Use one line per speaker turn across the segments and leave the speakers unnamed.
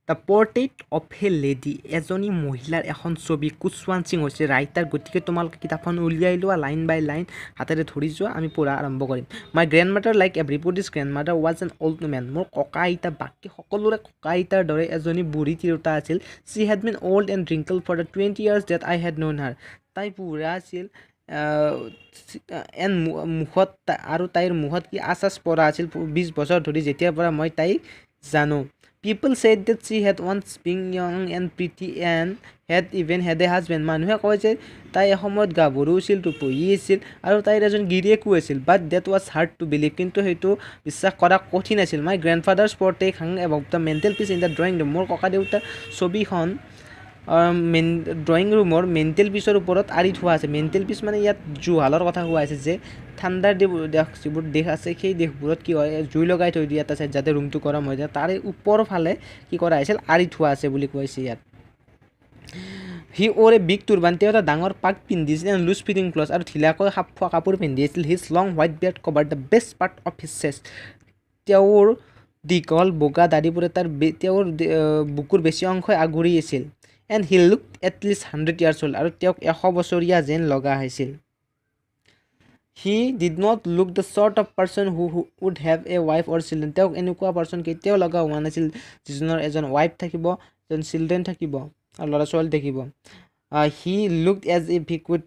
The Portrait of a Lady, এজনী মহিলাৰ এখন ছবি। কুশৱান সিং হৈছে ৰাইটাৰ। গতিকে তোমালোকে কিতাপখন উলিয়াই লোৱা, লাইন বাই লাইন হাতেৰে ধৰি যোৱা, আমি পঢ়া আৰম্ভ কৰিম। My grandmother, like everybody's grandmother, was an old woman. মোৰ ককা আইতা বাকী সকলোৰে ককা আইতাৰ দৰে এজনী বুঢ়ী তিৰোতা আছিল। She had been old and wrinkled for the 20 years that I had known her. তাই বুঢ়া আছিল এণ্ড মুখত আৰু তাইৰ মুখত কি আঁচ আঁচ পৰা আছিল 20 বছৰ ধৰি যেতিয়াৰ পৰা মই তাইক জানো। People said that she had once been young and pretty and had even had a husband. মানুহে কয় যে তাই এসময়ত গাভৰু আছিল, ৰূপহী আছিল আৰু তাইৰ এজন গিৰিয়েকো আছিল। But that was hard to believe. কিন্তু সেইটো বিশ্বাস কৰা কঠিন আছিল। My grandfather's portrait hung above the mantelpiece in the drawing room. মোৰ ককা দেউতাৰ ছবিখন মেইন ড্ৰয়িং ৰুমৰ মেণ্টেল পিচৰ ওপৰত আঁৰি থোৱা আছে। মেণ্টেল পিচ মানে ইয়াত জুহালৰ কথা কোৱা হৈছে যে ঠাণ্ডাৰ দেশ যিবোৰ দেশ আছে, সেই দেশবোৰত কি হয়, জুই লগাই থৈ দিয়ে এটা চাইড যাতে ৰুমটো গৰম হৈ যায়। তাৰে ওপৰ ফালে কি কৰা হৈছিল, আঁৰি থোৱা আছে বুলি কৈছে ইয়াত। He wore a big turban, তেওঁ এটা ডাঙৰ পাগ পিন্ধিছিল, and loose fitting clothes, আৰু ঢিলাকৈ খাপ খোৱা কাপোৰ পিন্ধি আছিল। His long white beard covered the best part of his chest. তেওঁৰ দীঘল বগা দাড়িবোৰে তেওঁৰ বুকুৰ বেছি অংশই আগুৰি আছিল। And he looked at least 100 years old. আৰু তেওঁক 100 বছৰীয়া যেন লগা হৈছিল। He did not look the sort of person who would have a wife or children. তেওঁক এনেকুৱা পাৰ্চন কেতিয়াও লগা হোৱা নাছিল যিজনৰ এজন ৱাইফ থাকিব, এজন চিলড্ৰেন থাকিব আৰু ল'ৰা ছোৱালী থাকিব। He looked as if he could,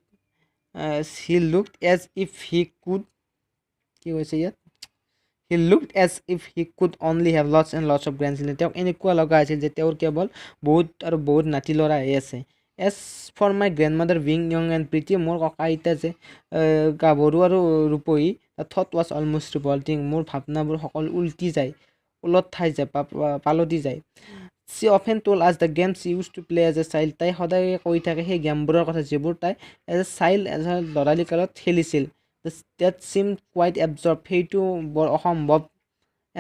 কি কৈছে ইয়াত, he looked as if he could only have lots and lots of grandchildren. তেওঁক এনেকুৱা লগা আছিল যে তেওঁৰ কেৱল বহুত আৰু বহুত নাতি ল'ৰাহে আছে। As for my grandmother being young and pretty, মোৰ ককা আইতা যে গাভৰু আৰু ৰূপহী, thought was almost revolting. মোৰ ভাৱনাবোৰ সকলো উল্টি যায়, ওলট খাই যায়, পালটি যায়। She often told us the games she used to play as a child. তাই সদায় কৈ থাকে সেই গেমবোৰৰ কথা যিবোৰ তাই as a child, as a ল'ৰালি কালত খেলিছিল। That seemed quite absurd, সেইটো বৰ অসম্ভৱ,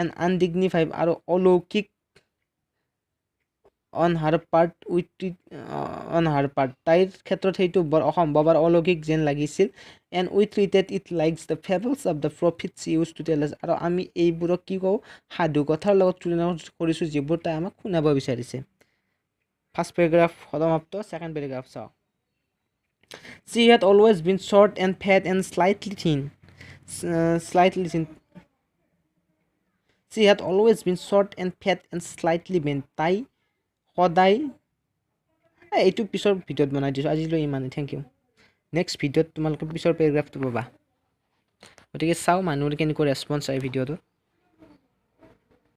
এণ্ড আনডিগনিফাইড, আৰু অলৌকিক, on her part with on her part, তাইৰ ক্ষেত্ৰত সেইটো বৰ অসম্ভৱ আৰু অলৌকিক যেন লাগিছিল। And we treated it like the fables of the prophet she used to tell. আৰু আমি এইবোৰক কি কওঁ, সাধু কথাৰ লগত তুলনা কৰিছোঁ যিবোৰ তাই আমাক শুনাব বিচাৰিছে। ফাৰ্ষ্ট পেৰাগ্ৰাফ সমাপ্ত। ছেকেণ্ড পেৰাগ্ৰাফ চাওঁ। She had always been short and fat and slightly thin, slightly thin. She had always been short and fat and slightly bent. তাই সদায়, এইটো পিছৰ ভিডিঅ'ত বনাই দিছোঁ, আজিলৈ ইমানেই। Thank you. Next ভিডিঅ'ত তোমালোকে পিছৰ পেৰাগ্ৰাফটো পাবা। গতিকে চাওঁ মানুহৰ কেনেকুৱা ৰেচপঞ্চ হয় ভিডিঅ'টোত।